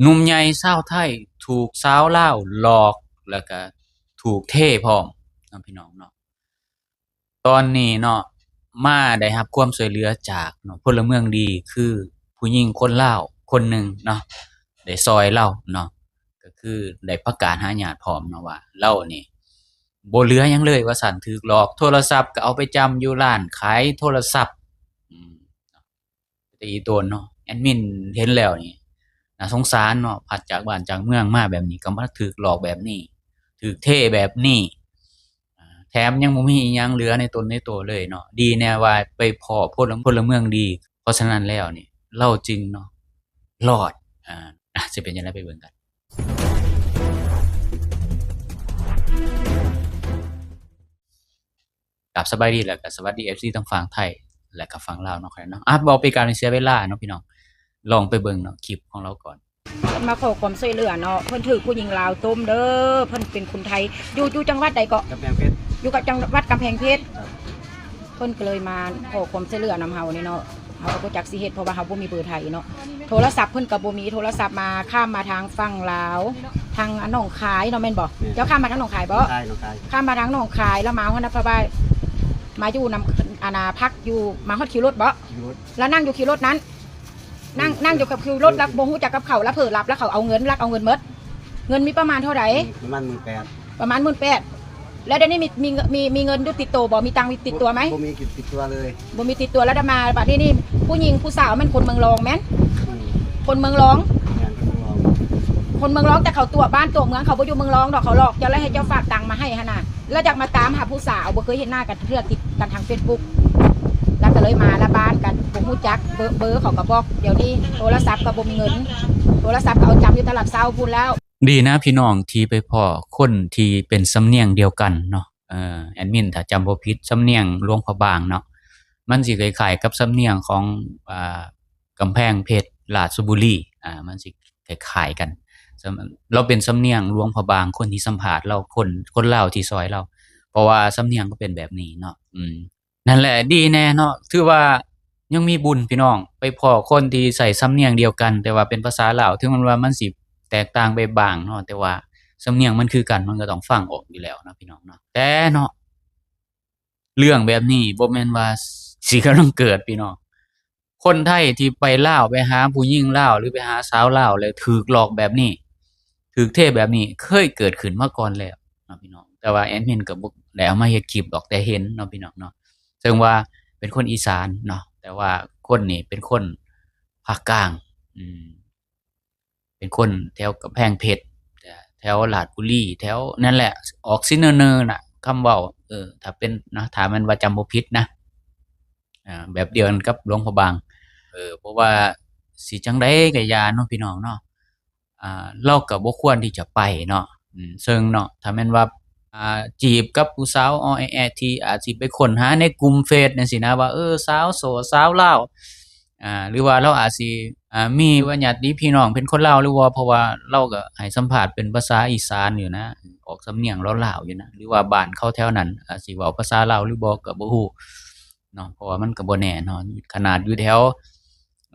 ໜຸ່ມໃຫຍ່ຊາວໄທຖືກສາວລາວຫຼອກ ແລ້ວກະຖືກເທພ້ອມເນາະ ພີ່ນ້ອງເນາະ. ຕອນນີ້ເນາະ ມາໄດ້ຮັບຄວາມຊ່ວຍເຫຼືອຈາກເນາະ ພົນລະເມືອງດີ ຄືຜູ້ຍິງຄົນລາວຄົນໜຶ່ງເນາະ ໄດ້ຊ່ອຍລາວເນາະ ກໍຄືໄດ້ປະກາດຫາຍາດພ້ອມເນາະວ່າ ລາວນີ້ບໍ່ເຫຼືອຫຍັງເລີຍວ່າຊັ້ນ ຖືກຫຼອກ ໂທລະສັບກໍເອົາໄປຈຳຢູ່ຮ້ານຂາຍໂທລະສັບ ອືມ ເປັນຕາອີ່ຕົນເນາະ. ແອດມິນເຫັນແລ້ວນີ້ ໜ້າສົງສານເນາະ ພັດຈາກບ້ານຈາກເມືອງມາແບບນີ້ ກໍມາຖືກຫຼອກແບບນີ້ ຖືກເທແບບນີ້ ອາ ແຖມຍັງບໍ່ມີອີ່ຫຍັງເຫຼືອໃນຕົນໃນໂຕເລີຍເນາະ. ດີແນ່ວ່າໄປພໍ້ພົນລະ ພົນລະເມືອງດີ ເພາະສະນັ້ນແລ້ວນີ້ ລາວຈຶ່ງເນາະ ລອດ. ອາ ອາ ຊິເປັນຈັ່ງໃດໄປເບິ່ງກັນ. ກາບສະບາຍດີ ແລະກະສະຫວັດດີ ເອັຟຊີ ທັງຝັ່ງໄທ ແລະກະຝັ່ງລາວເນາະ ເນາະ. ອາ ບໍ່ເປັນການເສຍເວລາເນາະ ພີ່ນ້ອງ ລອງໄປເບິ່ງເນາະ ຄລິບຂອງລາວກ່ອນ. ເພິ່ນມາຂໍຄວາມຊ່ວຍເຫຼືອເນາະ ເພິ່ນຖືກຜູ້ຍິງລາວຕົ້ມເດີ ເພິ່ນເປັນຄົນໄທ ຢູ່ ຢູ່ຈັງຫວັດໃດເກາະ? ກຳແພງເພັດ ຢູ່ກັບຈັງຫວັດກຳແພງເພັດ. ເພິ່ນກໍເລີຍມາຂໍຄວາມຊ່ວຍເຫຼືອນຳເຮົານີ້ເນາະ ເຮົາກໍບໍ່ຈັກຊິເຮັດ ເພາະວ່າເຮົາບໍ່ມີເບີໄທເນາະ. ໂທລະສັບເພິ່ນກໍບໍ່ມີ ໂທລະສັບມາ ຂ້າມມາທາງຝັ່ງລາວ ທາງໜອງຄາຍເນາະ ແມ່ນບໍ່? ແມ່ນ. ເຈົ້າຂ້າມມາທາງໜອງຄາຍບໍ່? ໜອງຄາຍ ໜອງຄາຍ. ຂ້າມມາທາງໜອງຄາຍ ແລ້ວມາຮອດນະພະບາຍ ມາຢູ່ນຳ ອັນນ່າ ພັກຢູ່ ມາຮອດຄິວລົດບໍ່? ຄິວລົດ. ແລ້ວນັ່ງຢູ່ຄິວລົດນັ້ນ ນັ່ງ ນັ່ງຢູ່ກັບຄິວລົດ ແລ້ວບໍ່ຮູ້ຈັກກັບເຂົາ ແລ້ວເຜີລັບ ແລ້ວເຂົາເອົາເງິນ ລັກເອົາເງິນໝົດ. ເງິນມີປະມານເທົ່າໃດ? ອືມ ປະມານໝື່ນແປດ. ປະມານໝື່ນແປດ. ແລ້ວດຽວນີ້ມີ ມີເງິນ ມີ ມີເງິນຢູ່ຕິດໂຕບໍ່? ມີຕັງຕິດຕົວໄໝ? ບໍ່ມີຕິດ ຕິດຕົວເລີຍ. ບໍ່ມີຕິດຕົວ ແລ້ວດຽວມາ ບາດນີ້ນີ້ ຜູ້ຍິງຜູ້ສາວແມ່ນຄົນເມືອງລອງແມ່ນ? ອືມ ຄົນເມືອງລອງ. ແມ່ນ ຄົນເມືອງລອງ. ຄົນເມືອງລອງ ແຕ່ເຂົາຕົວະບ້ານຕົວະເມືອງ ເຂົາບໍ່ຢູ່ເມືອງລອງດອກ ເຂົາຫຼອກເຈົ້າ ແລ້ວໃຫ້ເຈົ້າຝາກຕັງມາໃຫ້ຫັ້ນນະ. ແລ້ວຢາກມາຕາມຫາຜູ້ສາວ ບໍ່ເຄີຍເຫັນໜ້າກັນເທື່ອ ຕິດກັນທາງເຟສບຸກ ແລ້ວກໍເລີຍມາລະບ້ານກັນ ບໍ່ຮູ້ຈັກ ເບີ ເບີເຂົາກໍບອກ ດຽວນີ້ໂທລະສັບກໍບໍ່ມີເງິນ ໂທລະສັບກໍເອົາຈຳຢູ່ຕະຫຼາດເຊົ້າພຸ້ນແລ້ວ. ດີນະພີ່ນ້ອງທີ່ໄປພໍ້ຄົນທີ່ເປັນສຳນຽງດຽວກັນເນາະ. ເອີ ແອດມິນ ຖ້າຈຳບໍ່ຜິດ ສຳນຽງຫຼວງພະບາງເນາະ ມັນຊິຄ້າຍໆກັບສຳນຽງຂອງ ອ່າ ກຳແພງເພັດ ລາດຊະບູລີ ອ່າ ມັນຊິຄ້າຍໆກັນ. ລາວເປັນສຳນຽງຫຼວງພະບາງ ຄົນທີ່ສຳພາດລາວ ຄົນ ຄົນລາວທີ່ຊ່ອຍລາວ ເພາະວ່າສຳນຽງກໍເປັນແບບນີ້ເນາະ. ອືມ ນັ້ນແຫຼະ ດີແນ່ເນາະ ຖືວ່າຍັງມີບຸນພີ່ນ້ອງ ໄປພໍ້ຄົນທີ່ໃຊ້ສຳນຽງດຽວກັນ ແຕ່ວ່າເປັນພາສາລາວ ເຖິງແມ່ນວ່າມັນຊິແຕກຕ່າງໄປບ້າງເນາະ ແຕ່ວ່າສຳນຽງມັນຄືກັນ ມັນກໍຕ້ອງຟັງອອກຢູ່ແລ້ວເນາະ ພີ່ນ້ອງເນາະ. ແຕ່ເນາະ ເລື່ອງແບບນີ້ບໍ່ແມ່ນວ່າຊິກຳລັງເກີດ ພີ່ນ້ອງ. ຄົນໄທທີ່ໄປລາວ ໄປຫາຜູ້ຍິງລາວ ຫຼືໄປຫາສາວລາວ ແລ້ວຖືກຫຼອກແບບນີ້ ຖືກເທແບບນີ້ ເຄີຍເກີດຂຶ້ນມາກ່ອນແລ້ວເນາະ ພີ່ນ້ອງ. ແຕ່ວ່າແອດມິນກໍບໍ່ໄດ້ເອົາມາເຮັດຄລິບດອກ ແຕ່ເຫັນເນາະ ພີ່ນ້ອງເນາະ. ເຊິ່ງວ່າເປັນຄົນອີສານເນາະ ແຕ່ວ່າຄົນນີ້ເປັນຄົນພາກກາງ ອືມ ເປັນຄົນແຖວກຳແພງເພັດ ແຖວລາດບຸລີ ແຖວນັ້ນແຫຼະ ອອກຊິເນີໆນະ ຄຳເວົ້າ ເອີ ຖ້າເປັນນະ ຖ້າແມ່ນວ່າຈຳບໍ່ຜິດນະ ອ່າ ແບບດຽວກັນກັບຫຼວງພະບາງ. ເອີ ເພາະວ່າຊິຈັ່ງໃດກໍຢ່າເນາະ ພີ່ນ້ອງເນາະ ອ່າ ລາວກໍບໍ່ຄວນທີ່ຈະໄປເນາະ. ອືມ ເຊິ່ງເນາະ ຖ້າແມ່ນວ່າ ອ່າ ຈີບກັບຜູ້ສາວ ອໍແອ ທີ່ອາດຊິໄປຄົ້ນຫາໃນກຸ່ມເຟສຈັ່ງຊີ້ນະ ວ່າ ເອີ ສາວໂສດ ສາວລາວ ອ່າ ຫຼືວ່າລາວອາດຊິ ອ່າ ມີ ຫຼືວ່າຍາດຕິພີ່ນ້ອງເປັນຄົນລາວຫຼືບໍ່ ເພາະວ່າລາວກໍໃຫ້ສຳພາດເປັນພາສາອີສານຢູ່ນະ ອອກສຳນຽງລາວໆຢູ່ນະ ຫຼືວ່າບ້ານເຂົາແຖວນັ້ນອາດຊິເວົ້າພາສາລາວຫຼືບໍ່ກໍບໍ່ຮູ້ເນາະ ເພາະວ່າມັນກໍບໍ່ແນ່ເນາະ. ຂະໜາດຢູ່ແຖວ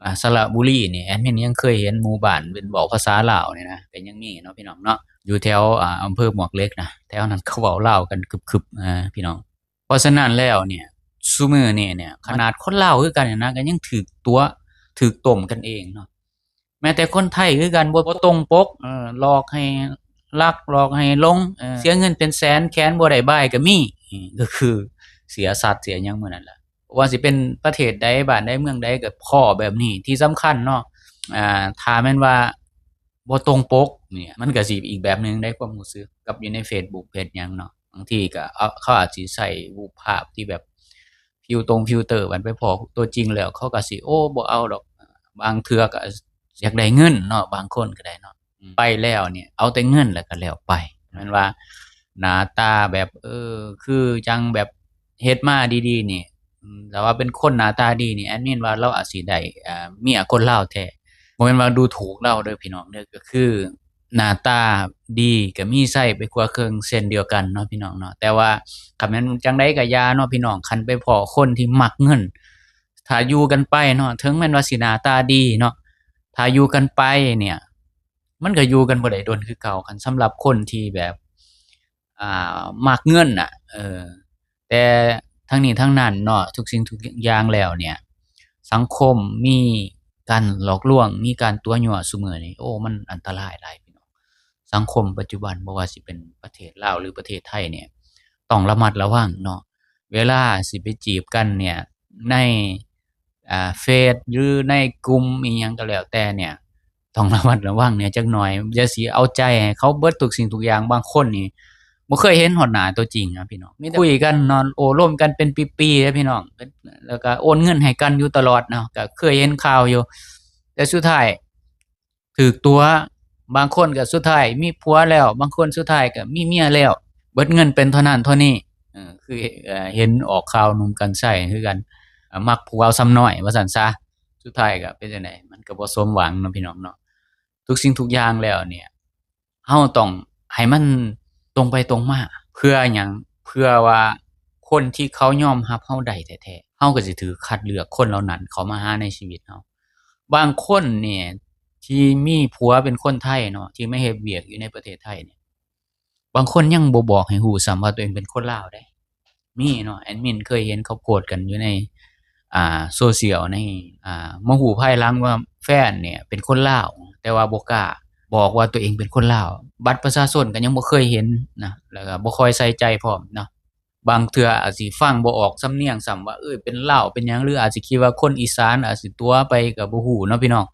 ອ່າ ສະລະບູລີນີ້ ແອດມິນຍັງເຄີຍເຫັນໝູ່ບ້ານເປັນເວົ້າພາສາລາວນີ້ນະ ກໍຍັງມີເນາະ ພີ່ນ້ອງເນາະ. ຢູ່ແຖວ ອ່າ ອຳເພີໝວກເຫຼັກນະ ແຖວນັ້ນເຂົາເວົ້າລາວກັນຄຶບໆ ອ່າ ພີ່ນ້ອງ. ເພາະສະນັ້ນແລ້ວເນ່ຍ ຊຸມື້ນີ້ເນ່ຍ ຂະໜາດຄົນລາວຄືກັນນະ ກໍຍັງຖືກຕົວະ ຖືກຕົ້ມກັນເອງເນາະ. ແມ້ແຕ່ຄົນໄທຄືກັນ ບໍ່ ບໍ່ຕົງປົກ ເອີ ຫຼອກໃຫ້ລັກ ຫຼອກໃຫ້ຫຼົງ ເອີ ເສຍເງິນເປັນແສນ ແຂນບໍ່ໄດ້ບາຍກໍມີ. ເອີ ກໍຄືເສຍສັດເສຍຫຍັງມື້ນັ້ນລະ ບໍ່ວ່າຊິເປັນປະເທດໃດ ບ້ານໃດ ເມືອງໃດ ກໍພໍ້ແບບນີ້. ທີ່ສຳຄັນເນາະ ອ່າ ຖ້າແມ່ນວ່າບໍ່ຕົງປົກນີ້ ມັນກໍຊິອີກແບບໜຶ່ງໃດ ຄວາມຮູ້ສຶກ ກັບຢູ່ໃນເຟສບຸກເຟສຫຍັງເນາະ. ບາງທີກໍເຂົາອາດຊິໃຊ້ຮູບພາບທີ່ແບບຟິວຕົງຟິວເຕີ ບັດໄປພໍ້ຕົວຈິງແລ້ວ ເຂົາກໍຊິ ໂອ້ ບໍ່ເອົາດອກ. ບາງເທື່ອກໍຢາກໄດ້ເງິນເນາະ ບາງຄົນກໍໄດ້ເນາະ. ອືມ ໄປແລ້ວນີ້ເອົາແຕ່ເງິນແລ້ວກໍແລ້ວໄປ. ແມ່ນວ່າໜ້າຕາແບບ ເອີ ຄືຈັ່ງແບບເຮັດມາດີໆນີ້ ອືມ ແຕ່ວ່າເປັນຄົນໜ້າຕາດີນີ້ ແອດມິນວ່າລາວອາດຊິໄດ້ ອ່າ ເມຍຄົນລາວແທ້. ບໍ່ແມ່ນວ່າດູຖູກລາວເດີພີ່ນ້ອງເດີ ກໍຄື ໜ້າຕາດີກໍມີໄຊໄປກວ່າເຄິ່ງເຊັ່ນດຽວກັນເນາະ ພີ່ນ້ອງເນາະ. ແຕ່ວ່າຄັນແມ່ນຈັ່ງໃດກໍຢ່າເນາະ ພີ່ນ້ອງ ຄັນໄປພໍ້ຄົນທີ່ມັກເງິນ ຖ້າຢູ່ກັນໄປເນາະ ເຖິງແມ່ນວ່າຊິໜ້າຕາດີເນາະ ຖ້າຢູ່ກັນໄປເນ່ຍ ມັນກໍຢູ່ກັນບໍ່ໄດ້ດົນຄືເກົ່າ ຄັນສຳລັບຄົນທີ່ແບບ ອ່າ ມັກເງິນນະ ເອີ ແຕ່ທັງນີ້ທັງນັ້ນເນາະ ທຸກສິ່ງທຸກຢ່າງແລ້ວເນີ້ຍ ສັງຄົມມີການຫຼອກລວງ ມີການຕົວະຍົວະຊຸມື້ນີ້ ໂອ້ ມັນອັນຕະລາຍຫຼາຍພີ່ນ້ອງ. ສັງຄົມປັດຈຸບັນ ບໍ່ວ່າຊິເປັນປະເທດລາວ ຫຼື ປະເທດໄທນີ້ ຕ້ອງລະມັດລະວັງເນາະ ເວລາຊິໄປຈີບກັນເນີ້ຍ ໃນ ອ່າ ເຟສ ຫຼື ໃນກຸ່ມອີ່ຫຍັງກໍແລ້ວແຕ່ເນີ້ຍ ຕ້ອງລະມັດລະວັງແດ່ຈັກໜ່ອຍ ຢ່າຊິເອົາໃຈໃຫ້ເຂົາເບິດທຸກສິ່ງທຸກຢ່າງ. ບາງຄົນນີ້ບໍ່ເຄີຍເຫັນຮອດໜ້າຕົວຈິງນະພີ່ນ້ອງ ມີແຕ່ຄຸຍກັນເນາະ ໂອ້ລົມກັນເປັນປີໆເດ້ພີ່ນ້ອງ ແລ້ວກໍໂອນເງິນໃຫ້ກັນຢູ່ຕະຫຼອດເນາະ ກໍເຄີຍເຫັນຂ່າວຢູ່ ແຕ່ສຸດທ້າຍ ຖືກຕົວະ ບາງຄົນກໍສຸດທ້າຍມີຜົວແລ້ວ ບາງຄົນສຸດທ້າຍກໍມີເມຍແລ້ວ ເບິດເງິນເປັນເທົ່ານັ້ນເທົ່ານີ້ ເອີ ຄື ເອີ ເຫັນອອກຂ່າວໜຸ່ມກັນໄຊຄືກັນ ເອີ ມັກຜູ້ເວົ້າສ່ຳນ້ອຍວ່າຊັ້ນຊະ ສຸດທ້າຍກໍເປັນຈັ່ງໃດ ມັນກໍບໍ່ສົມຫວັງເນາະພີ່ນ້ອງເນາະ. ທຸກສິ່ງທຸກຢ່າງແລ້ວເນີ້ຍ ເຮົາຕ້ອງໃຫ້ມັນຕົງໄປຕົງມາ ເພື່ອຫຍັງ? ເພື່ອວ່າຄົນທີ່ເຂົາຍອມຮັບເຮົາໄດ້ແທ້ໆ ເຮົາກໍຊິຖືກຄັດເລືອກ ຄົນເຫຼົ່ານັ້ນເຂົ້າມາຫາໃນຊີວິດເຮົາ. ບາງຄົນນີ້ທີ່ມີຜົວເປັນຄົນໄທເນາະ ທີ່ມາເຮັດວຽກຢູ່ໃນປະເທດໄທນີ້ ບາງຄົນຍັງບໍ່ບອກໃຫ້ຮູ້ຊ້ຳວ່າຕົວເອງເປັນຄົນລາວເດ້ ມີເນາະ ແອດມິນເຄີຍເຫັນເຂົາໂພສກັນຢູ່ໃນ ອ່າ ໂຊຊຽວ ໃນ ອ່າ ມາຮູ້ພາຍຫຼັງວ່າແຟນນີ້ເປັນຄົນລາວ ແຕ່ວ່າບໍ່ກ້າບອກວ່າຕົວເອງເປັນຄົນລາວ ບັດປະຊາຊົນກໍຍັງບໍ່ເຄີຍເຫັນນະ ແລ້ວກໍບໍ່ຄ່ອຍໃສ່ໃຈພ້ອມເນາະ. ບາງເທື່ອອາດຊິຟັງບໍ່ອອກສຳນຽງຊ້ຳວ່າ ເອີ ເປັນລາວເປັນຫຍັງ ຫຼື ອາດຊິຄິດວ່າຄົນອີສານ ອາດຊິຕົວະໄປກໍບໍ່ຮູ້ເນາະພີ່ນ້ອງ.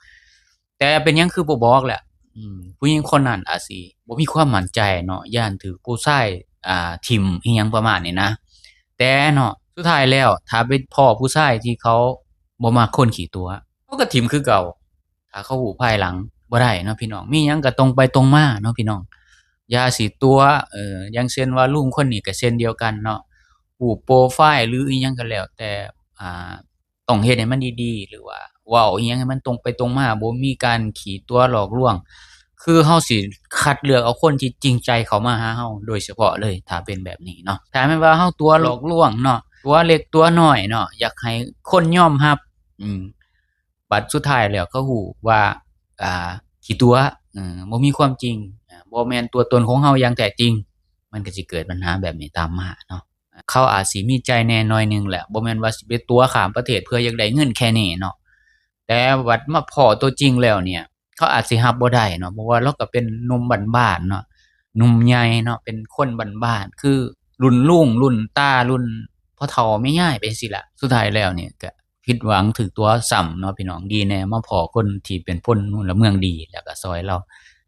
ແຕ່ເປັນຫຍັງຄືບໍ່ບອກລະ? ອືມ ຜູ້ຍິງຄົນນັ້ນອາດຊິບໍ່ມີຄວາມໝັ້ນໃຈເນາະ ຢ້ານຖືກຜູ້ຊາຍ ອ່າ ຖິ້ມອີ່ຫຍັງປະມານນີ້ນະ. ແຕ່ເນາະ ສຸດທ້າຍແລ້ວ ຖ້າໄປພໍ້ຜູ້ຊາຍທີ່ເຂົາບໍ່ມັກຄົນຂີ້ຕົວະ ເຂົາກໍຖິ້ມຄືເກົ່າ ຖ້າເຂົາຮູ້ພາຍຫຼັງ. ບໍ່ໄດ້ເນາະພີ່ນ້ອງ ມີຫຍັງກໍຕົງໄປຕົງມາເນາະພີ່ນ້ອງ ຢ່າຊິຕົວະ ເອີ ຢ່າງເຊັ່ນວ່າລຸງຄົນນີ້ກໍເຊັ່ນດຽວກັນເນາະ ຮູບໂປຣໄຟລ໌ ຫຼື ອີ່ຫຍັງກໍແລ້ວແຕ່ ອ່າ ຕ້ອງເຮັດໃຫ້ມັນດີໆ ຫຼືວ່າເວົ້າອີ່ຫຍັງໃຫ້ມັນຕົງໄປຕົງມາ ບໍ່ມີການຂີ້ຕົວະຫຼອກລວງ ຄືເຮົາຊິຄັດເລືອກເອົາຄົນທີ່ຈິງໃຈເຂົ້າມາຫາເຮົາໂດຍສະເພາະເລີຍ ຖ້າເປັນແບບນີ້ເນາະ. ຖ້າແມ່ນວ່າເຮົາຕົວະຫຼອກລວງເນາະ ຕົວະເລັກຕົວະນ້ອຍເນາະ ຢາກໃຫ້ຄົນຍອມຮັບ ອືມ ບັດສຸດທ້າຍແລ້ວເຂົາຮູ້ວ່າ ອ່າ ຂີ້ຕົວະ ເອີ ບໍ່ມີຄວາມຈິງ ອ່າ ບໍ່ແມ່ນຕົວຕົນຂອງເຮົາຢ່າງແທ້ຈິງ ມັນກໍຊິເກີດບັນຫາແບບນີ້ຕາມມາເນາະ. ເຂົາອາດຊິມີໃຈແນ່ໜ້ອຍໜຶ່ງແຫຼະ ບໍ່ແມ່ນວ່າຊິໄປຕົວະຂ້າມປະເທດເພື່ອຢາກໄດ້ເງິນແຄ່ນີ້ເນາະ ແຕ່ບັດມາພໍ້ຕົວຈິງແລ້ວເນີ້ຍ ເຂົາອາດຊິຮັບບໍ່ໄດ້ເນາະ ເພາະວ່າລາວກໍເປັນໜຸ່ມບ້ານໆເນາະ ໜຸ່ມໃຫຍ່ເນາະ ເປັນຄົນບ້ານໆ ຄືລຸ້ນລຸງ ລຸ້ນຕາ ລຸ້ນພໍ່ເຖົ້າແມ່ຍາຍ ໄປຈັ່ງຊີ້ລະ. ສຸດທ້າຍແລ້ວນີ້ກໍຜິດຫວັງ ຖືກຕົວະຊ້ຳເນາະພີ່ນ້ອງ. ດີແນ່ມາພໍ້ຄົນທີ່ເປັນພົນລະເມືອງດີ ແລ້ວກໍຊ່ອຍລາວ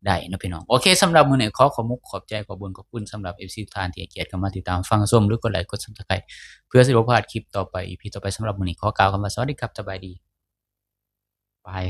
ໄດ້ເນາະພີ່ນ້ອງ. ໂອເຄ ສຳລັບມື້ນີ້ຂໍຂອບມຸກຂອບໃຈ ຂອບບຸນຂອບຄຸນສຳລັບເອັຟຊີທຸກທ່ານທີ່ໃຫ້ກຽດເຂົ້າມາຕິດຕາມຟັງຊົມ ຫຼືກົດໄລກົດ Subscribe ເພື່ອຊິບໍ່ພາດຄລິບຕໍ່ໄປ ອີພີຕໍ່ໄປ. ສຳລັບມື້ນີ້ຂໍກ່າວຄຳວ່າສະຫວັດດີຄັບ ສະບາຍດີ ບາຍ.